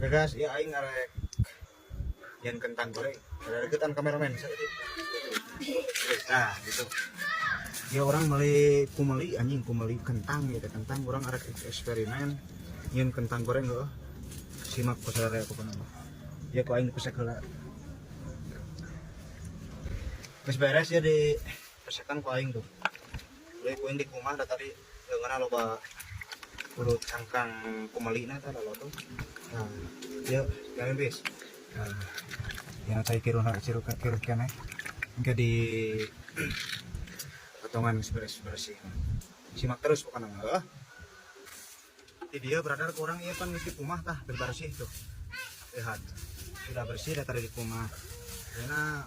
Oke guys, ya aing arek yang kentang goreng. Ada deketan kameramen. Nah, gitu. Ya orang beli kumeli anjing kumeli kentang ya kentang orang arek eksperimen nyeun kentang goreng heuh. Simak ku saudara aku pernah. Ya ku aing dipesek heula. Geus beres ya di pesekan ku aing tuh. Deui ku aing di kumah da tadi leungeunna loba kudu cangkang kumelina tah lo tuh. Nah, ya jangan bis. Nah, yang saya kira nak ciru kiru kene. Engke di potongan beres bersih. Simak terus pokoknya mah. Di dia berada kurang iya pan geus di kumah tah bersih tuh. Lihat. Sudah bersih dah tadi di kumah. Karena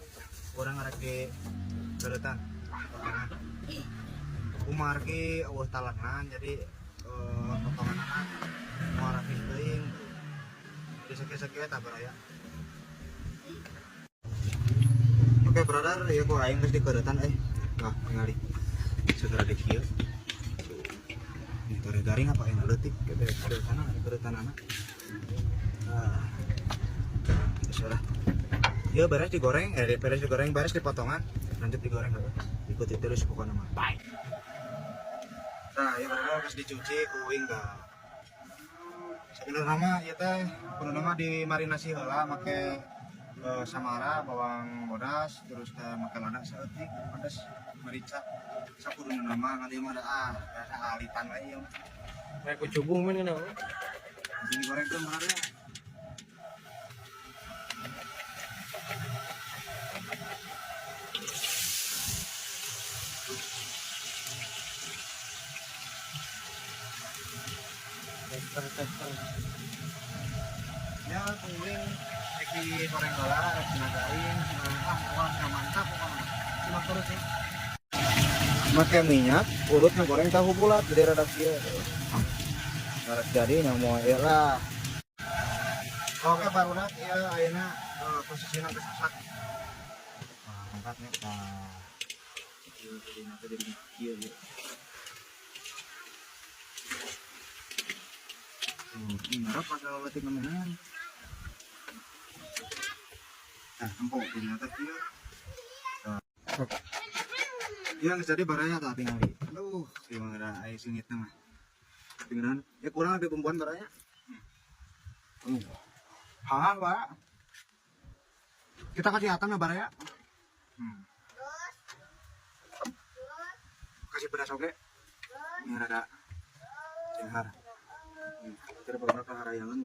kurang arek di keretan. Kumar ki eueuh talengan jadi potongan anak mau rapih teuing. Jadi sakieu-sakieu tah baraya. Oke brother, ya ku aing geus dikeureutan euy. Nah, tingali. Segera di kieu. Ini tore garing apa yang leutik gitu keureutan keureutanana. Nah. Geus lah. Ya beres digoreng, beres digoreng, beres dipotongan, lanjut digoreng heuh. Ikuti terus pokoknya mah. Bye. Nah, ya brother geus dicuci ku aing tah. Sebenarnya mah ieu teh kudu mah dimarinasi heula make samara, bawang bodas, terus teh make lada saeutik, pedes, merica. Sakuduna mah ngan ieu mah da biasa alitan we ieu mah. Kayak kucubung men kenapa? Langsung digorengkeun brother. Tester tester. Ya, kuing rek digoreng heula, rek cenah garing, cenah ah pokoknya cenah mantap pokoknya. Simak terus ya. Make minyak, urut ngegoreng tahu bulat jadi rada kieu. Rada jadi nya moal ieu lah. Oke barudak ieu ayeuna posisina geus masak. Nah, angkatnya tah. Ieu jadi nanti jadi kieu ieu. Tuh, ini ngarep pasal leutik nemenan. Nah, empuk ternyata kieu. Nah. Iya, geus jadi baraya tah tingali. Aduh, ieu mah ada aya singitna mah. Tinggalan, ya kurang lebih bumbuan baraya. Hah, Pak. Kita kasih atam ya baraya. Kasih pedas oke. Ini rada cenghar. Kita beberapa harayangan.